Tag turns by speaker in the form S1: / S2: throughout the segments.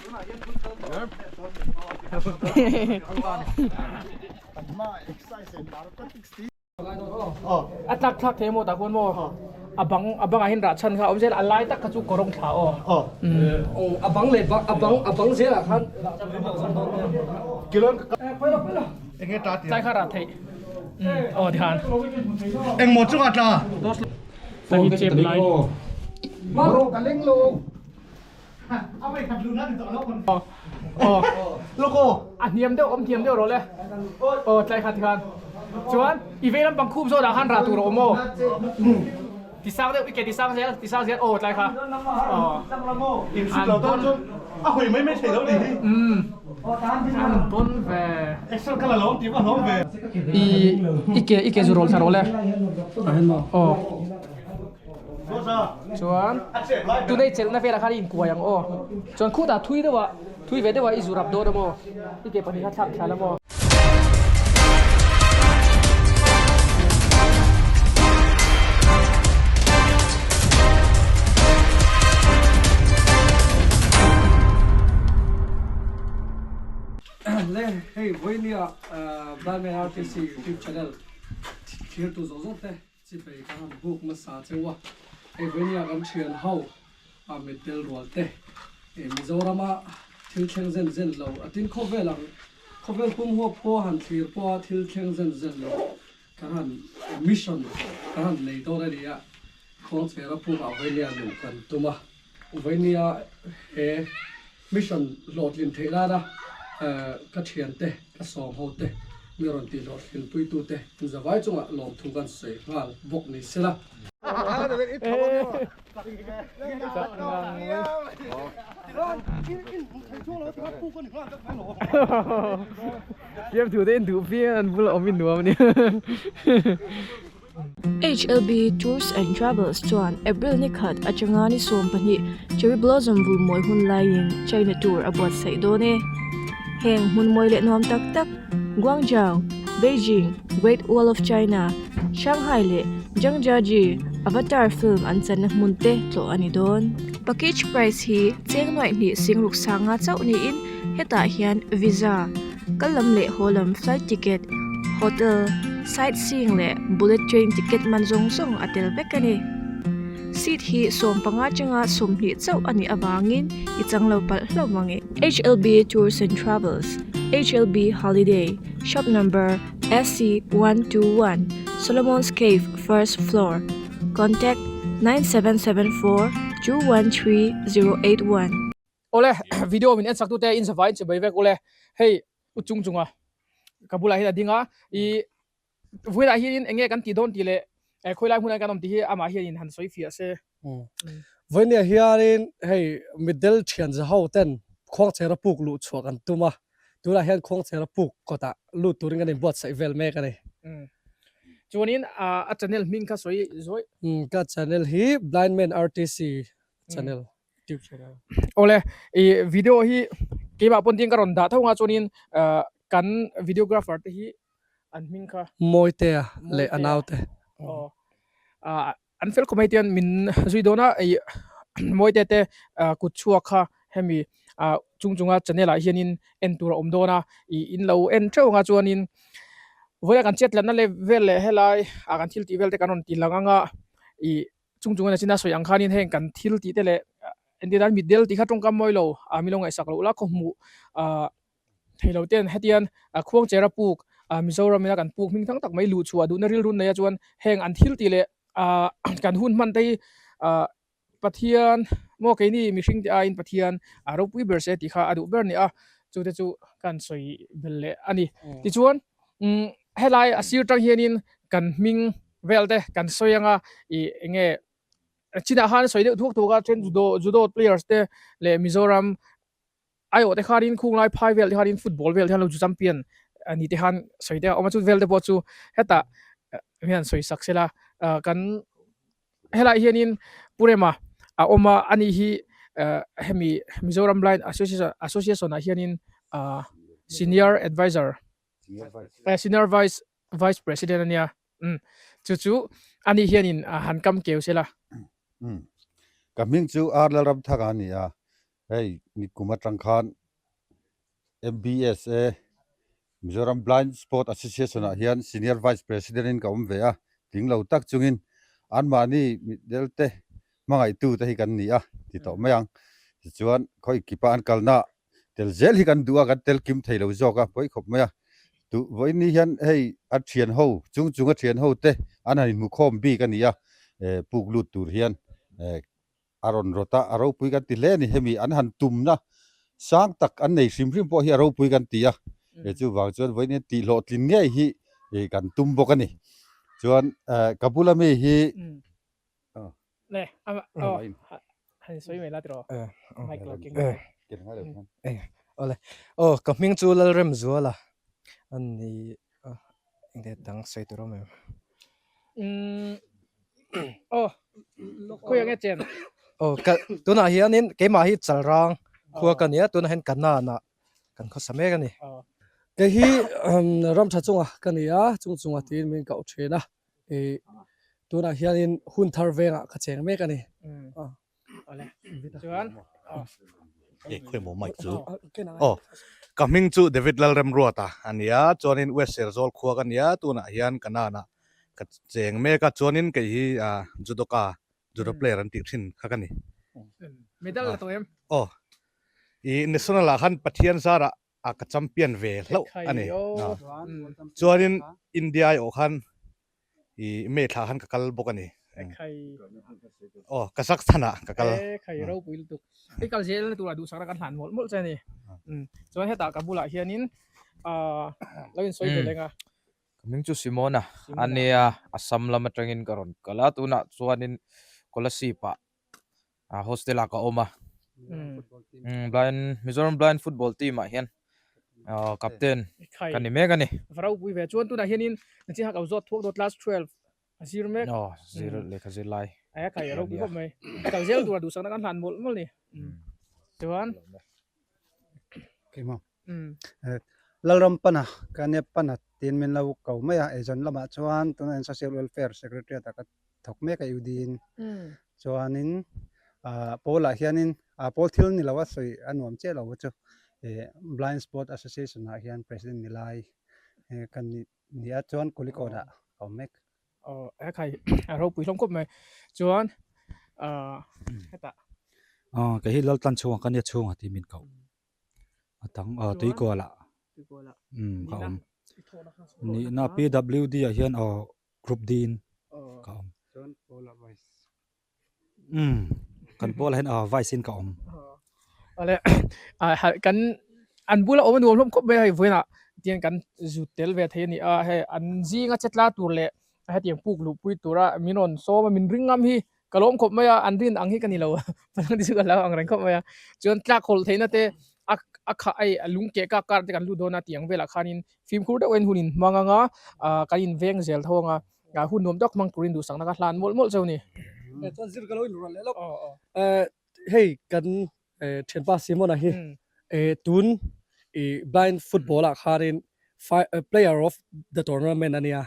S1: A tlak thlak thei maw tah khuan maw a bang a bangah hian rah chhan kha a awm zel a lai tak kha chu kawrawng thla aw.
S2: A bang leh a bang a bang zelah khan rah chhan a awm dawn nia.
S1: Tlai kha rah theih aw tikhan.
S3: Engmaw chungah tla?
S1: Tah hi chep lai. A hniam deuh awm thiam deuh rawh le. Aw tlai khat khan. Chuan i vei lampang khup zawt ah khan rah tur a awm aw. Ti sang deuh i ke ti sang zel ti sang zel aw tlai kha. Aw.
S3: A hawi mai mai thei lo ni hi.
S1: An pawn ve.
S3: Excel ka la lo tih va hlawm ve.
S1: I i ke i ke zu rawl thla rawh le. Aw. Chuan tunei chelhna velah khan i inkuai ang aw. Chuan khutah thui deuhah thui ve deuhah i zu rap dawn a maw? I ke pahnih kha thlak thla la maw?
S2: Le hei vawinia Blind Man RTC YouTube channel thirtu zawh zawh te. Chipei ka han buk hmasa cheu a, hei vawinia kan thian ho a mitdel rual te eh Mizorama thil thleng zen zen lo a tin khawvel ang khawvel pum huap pawh han thlir pawha thil thleng zen zen lo kan han mission kan han nei dawn a ni a, Khuangchera puk ah vawinia luh kan tum a, vawinia he Mission hlawhtlin theih lana ka thiante, ka sawm ho te, mi rawn tih hlawhtlinpuitu te zavai chungah lawmthu kan sawi nghal bawk ni sela.
S4: HLB Tours and Travels chuan April ni khat atanga ni 12 Cherry Blossom vul mawi hun laiin China Tour a buatsaih dawn e. Heng hmun mawi leh nuam tak tak Guangzhou, Beijing, Great Wall of China, Shanghai leh Zhangjiajie Avatar film an channa hmun te tlawh a ni dawn. Package price hi cheng nuaih hnih singruk sanga chauh niin hetah hian visa, Kal lam leh haw lam flight ticket, hotel, sightseeing leh bullet train ticket man zawng zawng a tel vek a ni. Seat hi 15 atanga 20 chauh a nih avangin i chang lo palh hlauh mang e. HLB Tours and Travels, HLB Holiday, Shop number SC121, Solomon's Cave, First Floor, Contact 9774 213 081.
S1: Awle video min en sak tute in zavai in che bai vek ule hei u chung chunga ka bulah hian a ding a i vawilah hianin eng nge kan tih dawn tih leh khawilai hmunah kan awm tih hi amah hianin han sawi fiah se.
S2: Vawinia hianin hei middle thian za ho ten khuangchera puk luh chhuah kan tum a, tunah hian khuangchera puk kawtah lut turin kan inbuatsaih vel mek a ni.
S1: Chuanin a channel hming kha sawi zuai.
S2: Ka channel hi Blind Man RTC channel.
S1: Awle i video hi keimah pawn ding ka rawn dah tho nga chuanin kan videographer te hi an hming kha
S2: Mawitea leh a naute
S1: aw an fel khawp mai tian min zui dawn a i Mawitea te kut chhuak kha hemi chung chunga channel ah hianin en tur a awm dawn a i in lo en theuh anga chuanin vawiin kan chetlatna leh vel leh helai ah kan thil tih vel te kan rawn ti lang anga i Chung chung a nachina sawi ang khanin heng kan thil tih te leh entir nan mitdel tih kha tawngkam mawi lo ah min lo ngaihsak loh la khawhmuh ah thei lo ten hetian Khuangchera puk ah Mizoram ina kan puk hming thang tak mai luh chhuah duhna rilru nei a chuan heng an thil tih leh ah kan hun hman te hi ah Pathian maw keini mihring te aiin Pathian a ropui ber se tih kha a duh ber a ni a chu te chu kan sawi bel leh a ni tichuan umm helai a sir tang hianin kan hming vel te kan sawi anga ih eng nge chinah khan sawi deuh thuak thuak a then judo judo players te leh Mizoram aiawh te khanin khung lai phai vel te khanin football vel te khan lo ju champion a ni te khan sawi te a awm a chu vel te pawh chu hetah hian sawi sak sela ah kan helai hianin Pu Rema a awm a ani hi ah hemi Mizoram Blind Association Association ah hianin ah senior advisor senior vice vice president a nia umm chu chu ani hianin han kam keu sela.
S5: Umm ka hming chu R Lalramthanga a ni a. Hei nikum atang khan MBSA Mizoram Blind Sport Association ah hian Senior Vice President in ka awm ve a, tling lo tak chungin anmahni mitdel te hmangaihtu te hi kan ni a ti tawh mai ang. Tichuan khawi kipa an kalna tel zel hi kan duh a, kan tel kim thei lo zawk a, pawi khawp mai a. Tu vawiin ni hian hei a thian ho chung chung a thian ho te an han inhmukhawm bik a ni a, puk lut tur hian a rawn rawt a, a ropui kan ti hle a ni. Hemi an han tumna sang tak an nei hrim hrim pawh hi a ropui kan ti a, chuvang chuan vawiin hian tih hlawhtlin ngei hi kan tum bawk a ni. Chuan ka bula mi hi
S1: Le, ama, oh, han sawi mai la tiraw? Mic lo keng.
S6: Awle. Aw, ka hming chu Lalremzuala a ni a, eng dang sawi tur awm em?
S1: Aw, khawi ang e chen?
S6: Aw, ka tunah hianin keimah hi Chalrang khua ka ni a, tunah hian Kanaan-ah kan khawsa mek a ni.
S2: Kei hi Ramtha chunga ka ni a, chung chunga tiin min koh thin a, tunah hianin hun thar vengah ka cheng mek a ni.
S1: Awle, chuan
S3: Khawi maw mic chu? Aw, ka hming chu David Lalremruata a nia, chuanin West Serzawl khua ka nia, tunah hian Kanaan-ah ka cheng mek a, chuanin kei hi judoka, judo player an tih thin kha ka ni.
S1: Medal la tawh em?
S3: Aw, i national ah khan Pathian zarah a ka champion ve hlauh a ni. Chuanin India aiawh khan i May thla khan ka kal bawk a ni. Aw, Kazakhstan ah ka kal.
S1: E khai ropui lutuk. I kal zel na turah duhsakna kan hlan mawlh mawlh che a ni. Chuan hetah ka bulah hianin lo insawi ve leng a.
S7: Ka hming chu Simona a nia, Assam lam atangin ka rawn kal a, tunah chuanin Kolasib ah hostel ah ka awm a. Blind Mizoram Blind Football Team ah hian captain ka ni mek a ni.
S1: Va ropui ve chuan tunah hianin nachin hak lo zawt thuak dawt class 12 a zir mek.
S7: Aw zir lehkha zir lai.
S1: A khai a ropui khawp mai. Kal zel tura duhsakna kan hlan mawlh mawlh ni. Chuan
S8: Keimah. Lalram pana ka nep pana tiin min lo ko mai a, eizawn lamah chuan tunah hian Social Welfare Secretariat ah ka thawk mek a UD in. Chuanin Pawl ah hianin pawl thil ni lo a sawi a nuam chiah lo chu Blind Sport Association ah hian President ni lai ka ni a chuan Kulikawn ah ka awm mek.
S1: Aw he khai a ropui hlawm khawp mai chuan hetah.
S9: Aw kei hi Laltan chhungah ka nia chhungah tih min koh. A tang aw tuikual ah umm ka awm nihna PWD ah hian aw group D in ka awm umm kan pawl ah hian aw vice in ka awm.
S1: Awle kan an bula awm a nuam hlawm khawp mai a hei vawiinah tiang kan zut tel ve thei a ni a hei an zinga che tla tur leh hetiang puk luhpui tura min rawn sawm a min ring ngam hi Ka lawm khawp mai a, an rin ang hi ka ni lo palang te chu ka lo ang reng khawp mai a. Chuan tlak hawlh theihna te a a khah ai a lung keh kak kar te kan lut dawn a tiang velah khanin fimkhur deuh en hun in hmang ang a, ah kan in veng zel tho ang a, hun nuam tak hmang turin duhsakna ka hlan mawlh mawlh cheu ni.
S2: Chuan zir ka lo inrual leh lawk. Hei kan thianpa Simona hi tun i blind football ah khanin player of the tournament a nia.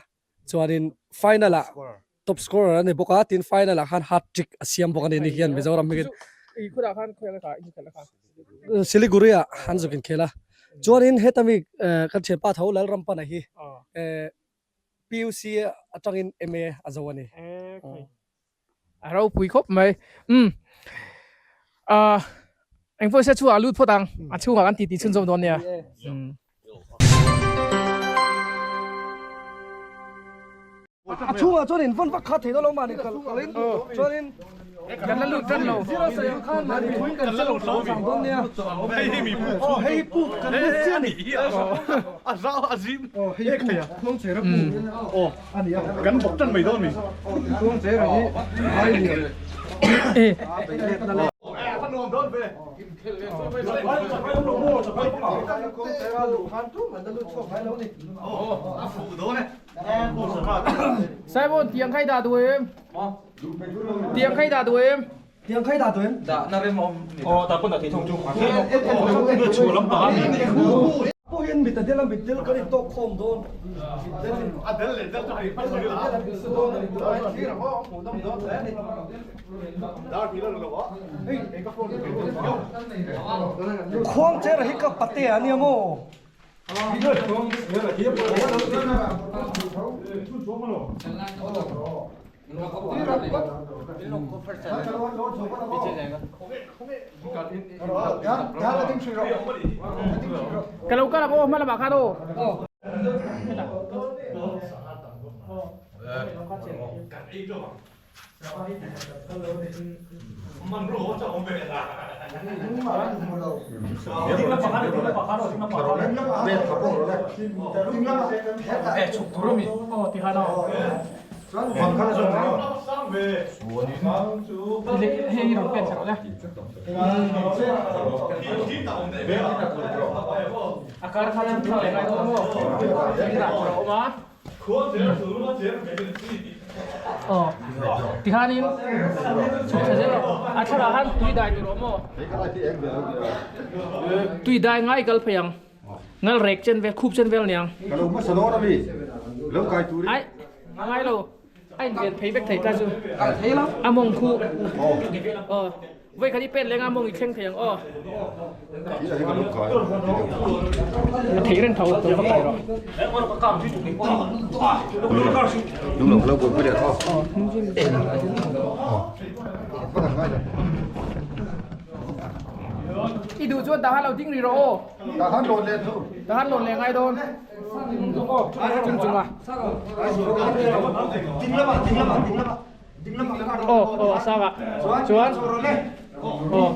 S2: Chuanin final ah top scorer a ni bawk a, tin final ah khan hat trick a siam bawk a ni ni hian Mizoram hmingin Siliguri ah an zuk inkhel a. Chuanin heta mi kan thianpa tho Lalrampana hi PUC atangin MA a zo a ni.
S1: A ropui khawp mai. Umm. Ah engpawh se chhuah a lut phawt ang. A chhungah kan titi chhunzawm dawn nia. Umm.
S2: A chhungah chuan in vawn vak kha thei dawn lo mahni kal kalin chuanin
S1: kan la lut tan lo.
S2: Zira sawi ang khan mahni thuin kan la lut lo vang dawn nia.
S3: Hei hi mi puk
S2: Aw hei hi puk kan lut chiah a ni.
S3: A zau a zim.
S2: Aw hei hi puk khuang chera puk
S3: Aw kan bawk tan mai dawn mi.
S2: Khuang chera hi vai lian.
S1: Simon tiang khai dah duh em? Tiang khai dah duh em?
S2: Tiang khai dah duh em?
S7: Dah na rem awm.
S3: Aw ta pawh na thei thawng chu. Chu lam pang a mi.
S2: Pawh hian mi Mit a del a mit del kan in tawk khawm dawn.
S3: A del leh del chu hei hman mai la. Dar hnih la lo a. Hei ka phone
S2: Khuang cher hi ka pate a nia maw?
S1: Ka lo kal ang aw hma lamah khan aw. Aw tikhanin chhuk thla zel rawh a thlarah khan tui dai tur a awm aw tui dai ngai kal phei ang ngal rek chen vel khup chen vel aniang ai a ngai lo a inven phei vek thei ta chu a mawng khu aw. Voi khat i pen leng a mawng i thleng thei ang aw. A thei reng tho lo va kai rawh. I duh chuan tahan lo ding rih rawh aw. Tahan lawn leh chu. Tahan lawn leh ngai dawn. Chung chung a. Aw aw a sang ah chuan aw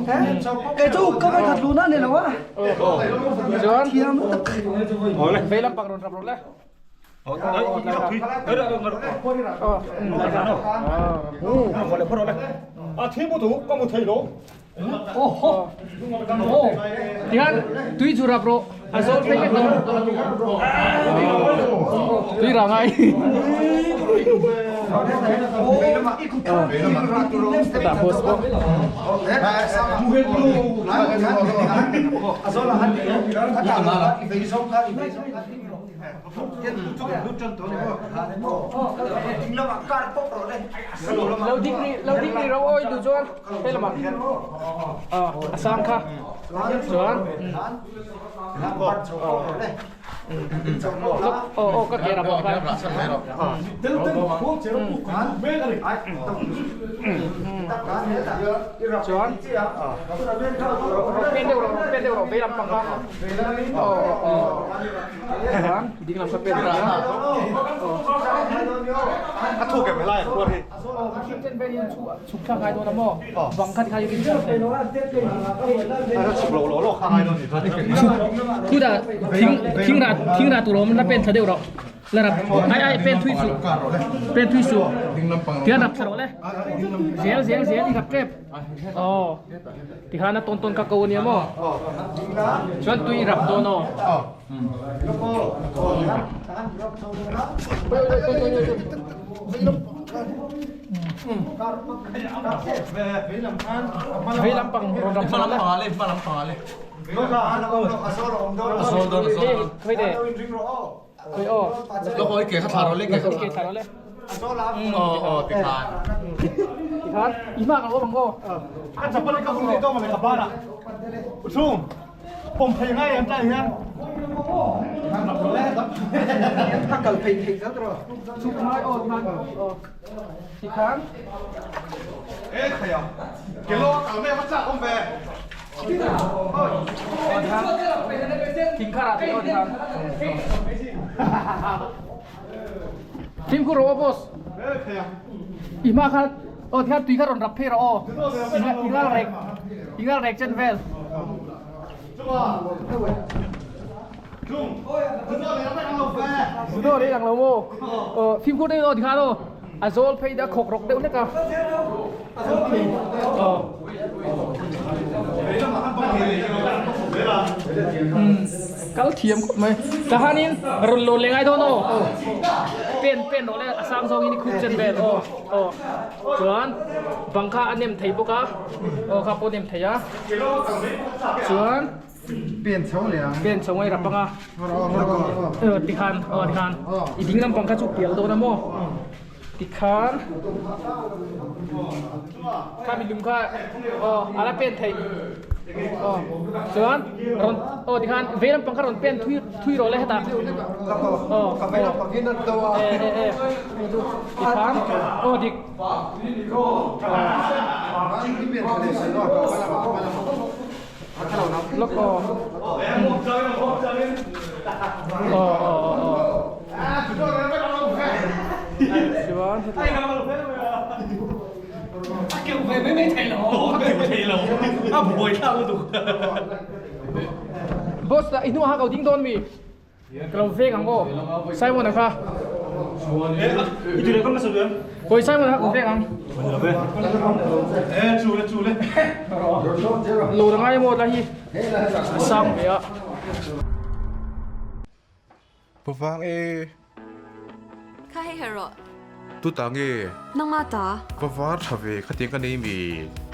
S2: Kei chu ka vai khat luna ni lo a.
S1: Chuan vei lampang rawn rap rawh le. Tihian tui chu rap rawh a zawl phei vek lo tui rah ngai hetah bus pawh Lo ding rih lo ding rih ro awi tu chuan hei lamah a sang kha chuan aw aw ka ke ram ah khan chuan pen deuh rawh pen deuh rawh vei lam pang kha aw aw ding lam kha pen rawh
S3: A thuk em helai khuar hi.
S1: Chhuk thla ngai dawn a maw? Bang khat kha i rin chak thei.
S3: A chhuk lo lo lo kha ngai dawn ni.
S1: Khuda thing thing ra thing ra tur awm la pen thla deuh rawh. La rap ai ai pen thui su. Pen thui su. Tian rap thla rawh le. Zel zel zel i rap tep. Aw. Tikhan a tawn tawn kha ko ania maw? Chuan tui rap dawn aw. Vei lampang rawn rap thla le. Hei de. Khawi aw.
S3: Ke kha thla rawh le.
S1: Ke thla rawh le.
S3: Aw tikhan.
S1: Tikhan i hma ka awm ang aw.
S3: A chapal ka hung leh tawng le ka ban ah. Uchung. Pawm thei ngai an tlai hian.
S2: Ka kal phei thei zel rawh.
S1: Chuk ngai aw tikhan. Aw. Tikhan.
S3: E thei a. Kelo kal me va chak awm ve.
S1: Thing kharah thei aw tikhan. Fimkhur rawh aw boss. I hma kha aw tikhan tui kha rawn rap phei rawh aw. I ngal rek i ngal rek chen vel. Zudaw leh ang lo maw? Aw fimkhur deuh aw tikhan aw. A zawl phei a khawk rawk deuh hlek a. Aw. Kal thiam khawp mai. Tahanin rawn lawn leh ngai dawn aw. Pen pen rawh le a sang zawngin i khup chen vel aw. Aw. Chuan bang kha a nem thei bawk a. Aw kha pawh a nem thei a. Chuan. Pen chho leh ang. Pen chho ngai rap anga. Tikhan, aw tikhan. I ding lampang kha chu pial dawn a maw? Tikhan. Kha mi lung kha aw a la pen theih. Aw chuan rawn aw tikhan vei lampang kha rawn pen thui thui rawh le hetah. Aw
S8: Ka vei lampang hi nat deuh a.
S1: E e e. Tikhan aw dik. Lawk aw. Aw aw aw aw. Chuan heti Boss i hnuah kha ka lo ding dawn mi? Ka lo veng ang aw Simon-a kha. Kawi Simon-a kha ka veng ang. Lo la ngai maw la hi a sang ve a.
S10: Pu Vang e.
S4: Kha hei her rawh.
S10: Tu ta nge?
S4: Nangma ta.
S10: Va var tha ve khatiang ka nei mi.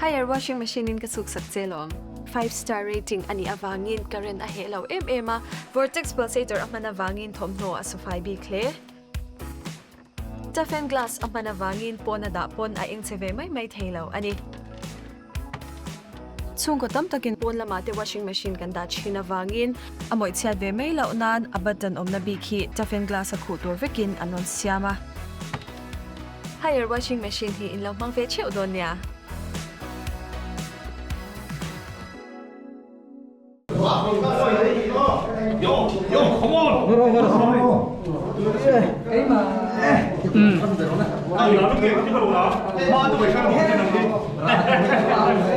S4: Haier washing machine in ka chhuk sak che lawm. Five star rating a nih avangin current a heh lo em em a, vortex pulsator a hman avangin thawmhnaw a sufai bik hle. Toughen glass a hman avangin pawn a dah pawn a eng che ve mai mai thei lo a ni. Chhungkaw tam takin pawn lamah te washing machine kan dah thin avangin a mawih chhiat ve mai loh nan a button awmna bik hi toughen glass a khuh tur vekin an rawn siam a. Haier washing machine hi in lo hmang ve theuh dawn nia.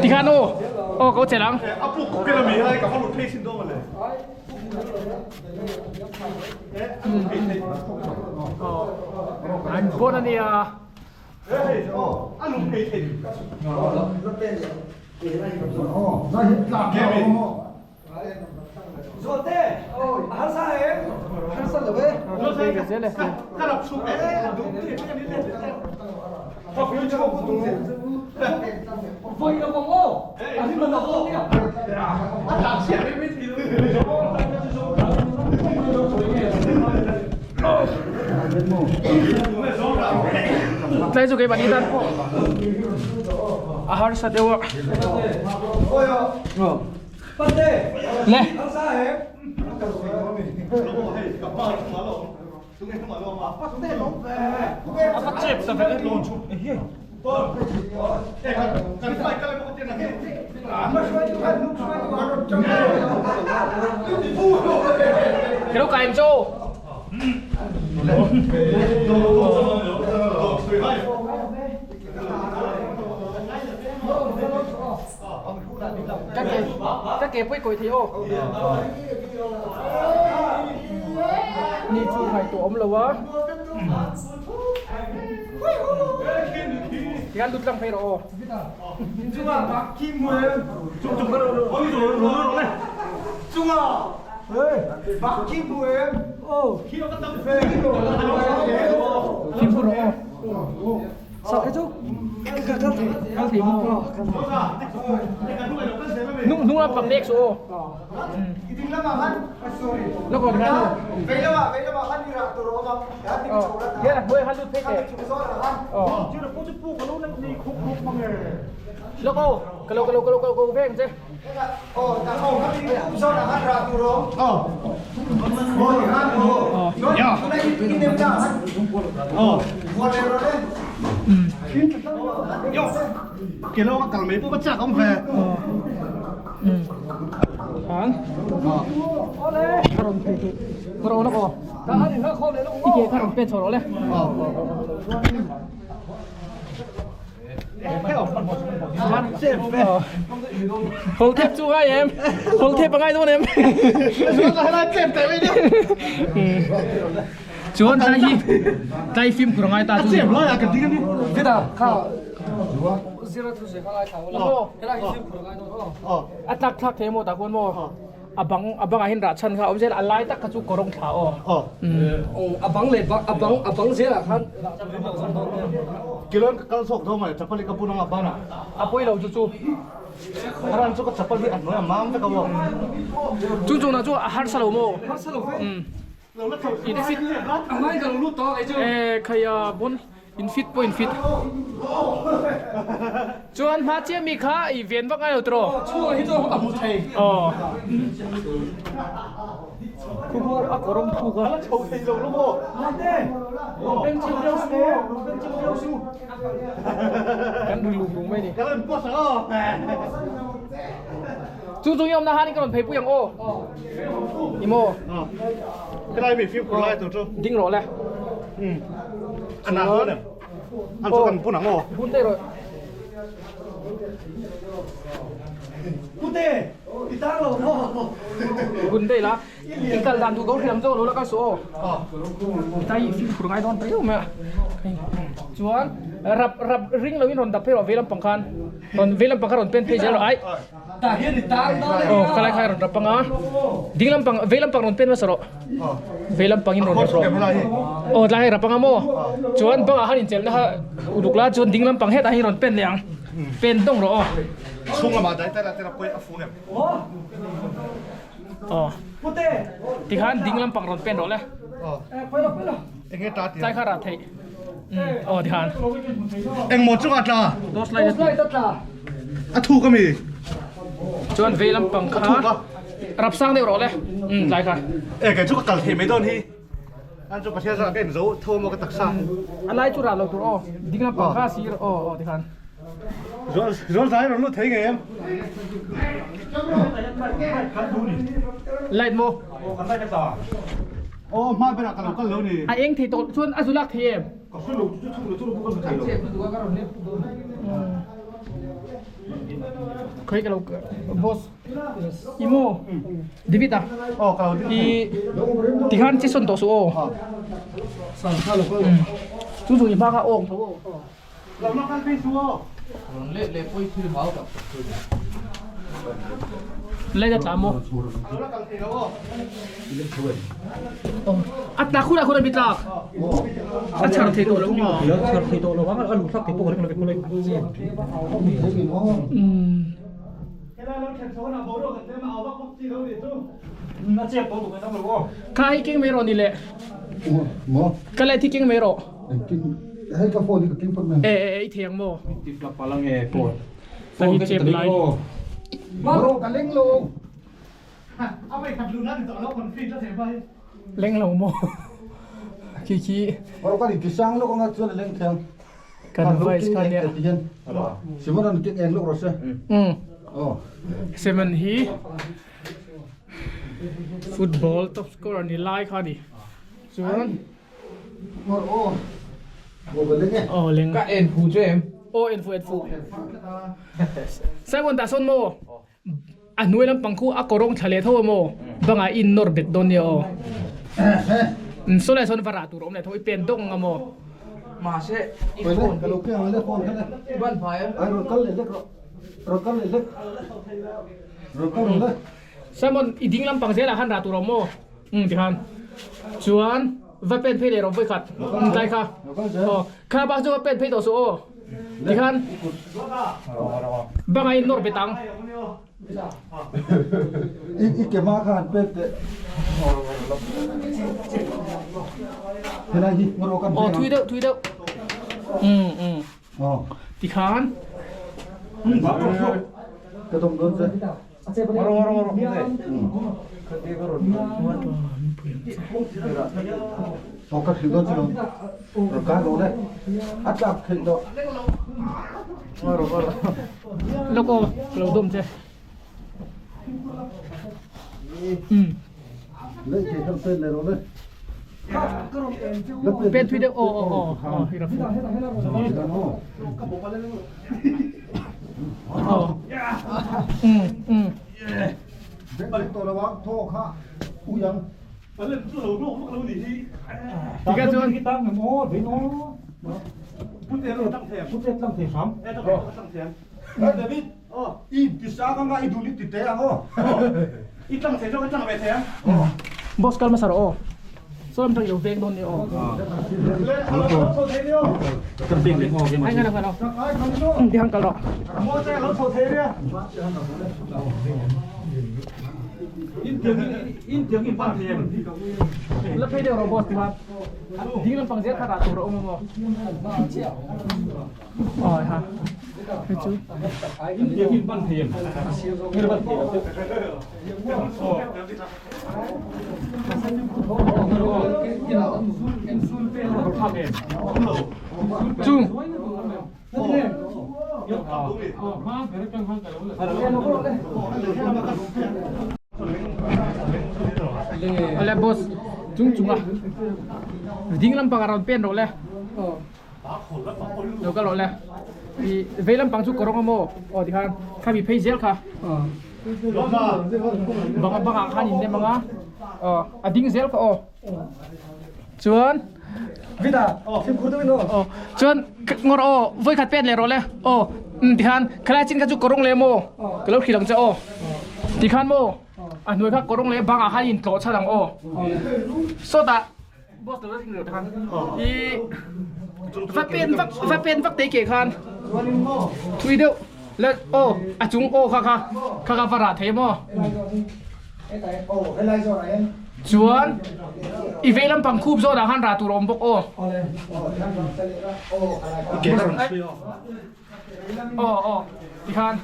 S1: Tikhan aw aw ko che lang. An bon ania. Tlai chu keimahni tan a harsa deuh a. Le. Cái đâu cài em châu. Các cái các cái bôi cối thì ô. Ni chu hai tu om lo a. Thì ăn đút lăng phê rồi. Phim phun rồi. Sao cái chú? Các thầy mua. Nung nung là bằng đét số. Nó còn ra đâu? Thế là bơi hắn đút phê kìa. Lô cô, cái lô cái lô cái lô cái lô về chứ. Hả? Rồi nó có. Cái kia nó bên chỗ đó đấy. Hol thep chu ngai em. Hol thep a ngai dawn em. Chuan tlai hi tlai fimkhur a ngai ta chu. A tlak thlak thei maw tah khuan maw a bang a bangah hian rah chhan kha a awm zel a lai tak kha chu kawrawng thla aw.
S2: A bang leh a bang a bang zelah khan rah chhan a awm dawn nia.
S3: A pawi lo chu chu. Haran chu ka chapal hi a hnuai a mam vek a aw.
S1: Chung chung na chu a harsa lo maw?
S2: Harsa lo ve.
S1: In fit.
S2: A ngai ka lo lut tawh a kei chu.
S1: Eh khaia bon in fit pawh in fit. Chuan hma chiah mi kha i ven vak ngai lo tiraw?
S2: Chhungah hi chu a hmu thei.
S1: Aw. Khu khu a kawr awm thuk a.
S3: A la chho thei lo lo maw?
S1: Kan ri lung lung mai ni.
S3: Ka rawn post ang aw.
S1: Chu chu i awmna hanin ka rawn phei pui ang aw. I maw?
S3: Helai mi fimkhur lai tur chu.
S1: Ding rawh le.
S3: A na dawn em? An chu kan bun ang aw.
S1: Bun daih rawh.
S2: Pute, i tang lo maw?
S1: Bun daih la. I kal dan duh ko hriam zawk lo la kal suh aw. Tai fimkhur ngai dawn ta deuh mai a. Chuan rap rap ring lo in rawn dap phei rawh vei lampang khan. Rawn vei lampang khan rawn pen phei zel rawh ai.
S2: Tah hian i tang dawn a.
S1: Aw khalai kha rawn rap anga. Ding lampang vei lampang rawn pen hmasa rawh. Vei lampang in rawn rap rawh. Aw tlai hei rap anga maw. Chuan bangah khan inchelhna kha uluk la chuan ding lampang hetah hian rawn pen leh ang. Pen dawng rawh aw.
S3: Chhung lamah dai tai la te rap pawh hi a fung em.
S1: Aw tikhan ding lampang rawn pen rawh le tlai kha rah theih aw tikhan
S3: engmaw chungah tla
S1: torchlight a tla
S3: a thuk ami
S1: chuan vei lampang kha rap sang deuh rawh le tlai kha
S3: e kei chu ka kal thei mai dawn hi an chu Pathian zah ka in zo tho maw ka taksa
S1: a lai chu rah lo tur aw ding lampang kha sir aw aw tikhan
S3: Zual zai rawn lut thei ngei em?
S1: Light maw?
S3: Aw kan light a tla. Aw hma berah ka lo kal lo ni.
S1: A eng thei tawh chuan a zu lak thei em?
S3: Ka hre lo chu chu thuk lo chu ka hmu thei lo.
S1: Khawi ka lo boss i maw? David a?
S3: Aw ka lo ding
S1: I tikhan chi sawn tawh suh aw. Chu chu i hma kha awng tho aw.
S3: Lo la kal phei su aw.
S7: Rawn let leh pawi thil hau tak tak chu.
S1: Let a tla maw?
S3: Lo la kal thei lo aw.
S1: A tla khur ah khur a mi tlak. A chhar thei tawh lo maw?
S9: A chhar thei tawh lo ang a lu thlak thei pawh ka ring lo ve khawlai.
S3: Helai lo thlen chho hunah boruak kan tlem a au vak vak chi lo nih chu.
S9: A chet tawh duh mai lo aw.
S1: Kha hi keng mai rawh ni le.
S5: Maw?
S1: Ka let hi keng mai rawh.
S5: Engtin hei ka phone hi ka keng phawt mai.
S1: E e e i thei ang maw?
S7: Tip la pal ange phone.
S1: Phone ka chep lai.
S5: Bro ka leng lo.
S3: A vei khat lu nan tawh lo config la thei mai.
S1: Leng lo maw? Khi khi.
S5: Bro ka ni tisang lawk anga chuan a leng thei ang.
S1: Kan voice kha nia.
S5: Simon an keng eng lawk rawh se.
S1: Um.
S5: Aw.
S1: Simon hi football top scorer ni lai kha ni. Chuan Aw leng.
S7: Ka en fu chu em?
S1: Aw en fu en fu. Simon dah sawn maw? A hnuai lampang khu a kawrawng thla leh tho a maw? Bangah i in nawr bet dawn nia aw. Saw lai sawn va rah tur a awm leh tho i pen dawk ang a maw?
S7: Mahse i phone hi ban phai a.
S1: Simon i ding lampang zelah khan rah tur a awm maw? Umm tikhan chuan va pen phei leh rawh vawikhat umm tlai kha aw kha bak chu va pen phei tawh suh aw tikhan bangah in nawr bet ang.
S5: I ke hma kha han pen teh helai hi ngaw kan
S1: aw thui deuh thui deuh umm umm tikhan
S5: ka dawm dawn che.
S1: Lawk aw ka lo dawm che umm pen thui deuh aw aw aw aw hei ra Boss kal hmasa rawh aw. Saw lam tang i lo veng dawn nia aw. Ai ngai lo ngai lo. Ti han kal rawh. La phei deuh rawh boss ti khan. Ding lampang zel kha rah tur a awm a maw. Awi ha. Hei chu. Chung. Awle boss chung chunga ding lampang a rawn pen rawh le. Lo kal rawh le. I vei lampang chu kawrawng a maw? Aw tikhan khami phei zel kha. Bang bangah khan in nem ang a. Aw a ding zel kha aw. Chuan
S2: Vida fimkhur deuhin aw.
S1: Aw chuan ngawr aw vawikhat pen leh rawh le. Aw tikhan khalai chin kha chu kawrawng le maw? Ka lo hrilh ang che aw. Tikhan maw? A hnuai kha kawrawng leh bangah khan in tlawh chhan ang aw. Sawtah Boss lo thing lo khan i va pen vak va pen vak te ke khan thui deuh le o a chung o kha kha kha kha va rah thei maw chuan i vei lampang khup zawn ah khan rah tur a awm bawk aw aw aw tikhan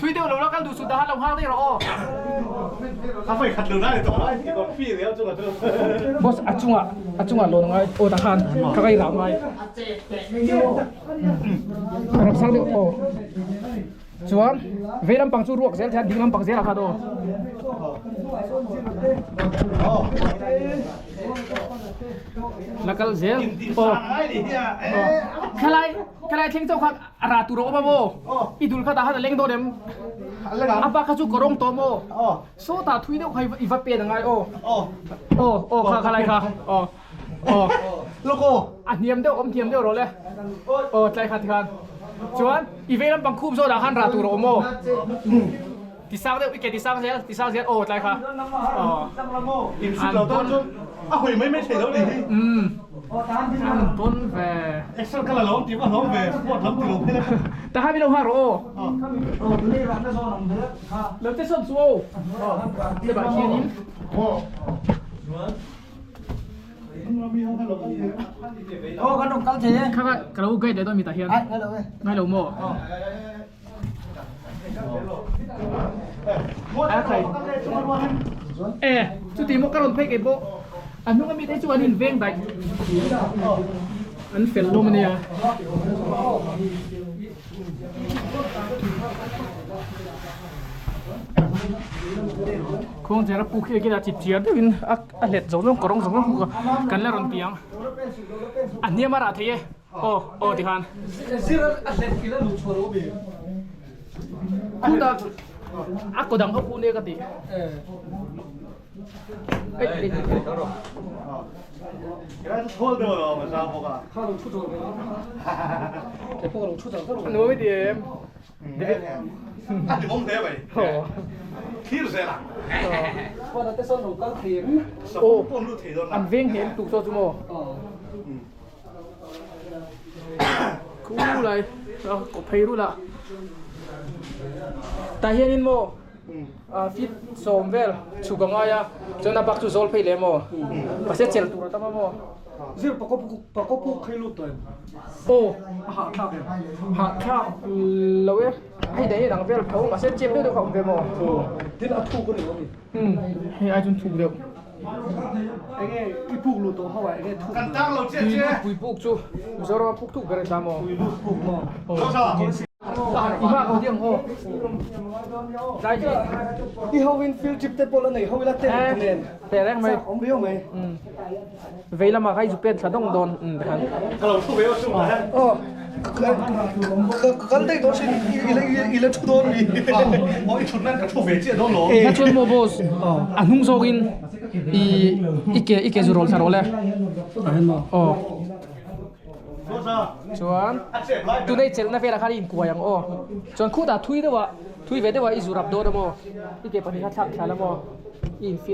S1: Thui deuh lo la kal duh suh dah lo nghak daih rawh aw.
S3: A voi khat lo na ni tawh lai ti ko fi leo chu ka chu.
S1: Boss a chungah a chungah lawn ngai aw dah khan ka kai rah ngai. Ram sang deuh aw. Chuan vei lampang chu ruak zel hian ding lampang zel ah khan aw. La kal zel aw. Khalai khalai thleng chauh kha A ra tur a awm a maw? I dul kha tah khan a leng dawn em? A pa kha chu ka rawng tawh maw? Sawtah thui deuh kha i va pen a ngai aw. Aw aw kha kha lai kha aw aw a hniam deuh awm hniam deuh rawh le aw tlai kha tikhan chuan i vei lampang khup zawtah khan rah tur a awm aw ti sang deuh i ke ti sang zel ti sang zel aw tlai kha aw an dawn
S3: a hawi mai mai thei lo ni hi
S1: umm an dawn ve
S3: action ka la lo ti va hlawm ve sport lam ti lo phei la
S1: ta ha mi lo ha rawh aw lo che sawn chu aw le bah hianin
S2: Aw kan rawn kal thei e.
S1: Kha ka lo guide leh dawn mi tah hian.
S2: Ai ngai lo e.
S1: Ngai lo maw? E chuti maw ka rawn phei kei pawh a hnung ami te chu an inveng daih an fel hlawm ania. Khuangcher a puk hi a chip chiar deuhin a hlet zawng zawng kawrawng zawng zawng kan la rawn ti ang a hniam a rah thei e. Aw aw ti khan.
S2: Zir a hlet ila luh chhuah lo mi.
S1: Khuta a ko dang ho khu ne ka ti. Ei ei.
S2: Kha lo thu zawh ve. Ke pawh lo thu zawh ka lo.
S1: Nuam i ti em?
S3: A hlimawm hle mai. Thlir zel ang.
S2: Khuana te sawn lo kal thei em?
S1: Aw
S3: Pawn lut thei dawn la.
S1: An veng hle lutuk chaw chu maw? Khu lai kaw phei rul a tah hianin maw fit sawm vel chhuk a ngai a chuan a bak chu zawl phei leh maw mahse chelh tur a tam a maw
S2: zir pakawp pakawp puk khai lut tawh em
S1: aw
S2: a hahthlak em
S1: hahthlak lo e hei daih hi dang vel tho mahse chep deuh deuh kha a awm ve maw
S2: tin a thuk a ni lo mi
S1: hei ai chuan thuk deuh.
S2: Enge i puk lut tawh ho ah enge thuk
S3: Kan tang lo chiah che.
S1: Pui puk chu Mizoram a puk thuk ber a ta maw?
S2: Pui lut puk maw?
S1: I hma ko diang ho. Tlai hi.
S2: I ho in field trip te pawh la nei ho ila tent nen.
S1: Te reng mai.
S2: Awm riau mai.
S1: Vei lamah kha i zu pen thla dawng dawn tikhan.
S3: Ka lo thu ve aw chungah hian.
S2: Aw ka kal daih dawn sin i la thu dawn mi.
S3: Aw i thut nan ka thu ve chiah dawn lo.
S1: Kha chuan maw boss a hnung zawkin i i ke i ke zu rawl thla rawh le. Aw chuan tunei chelhna velah khan i inkuai ang aw. Chuan khutah thui deuhah thui ve deuhah i zu rap dawn a maw i ke pahnih kha thlak thla la maw i in fit.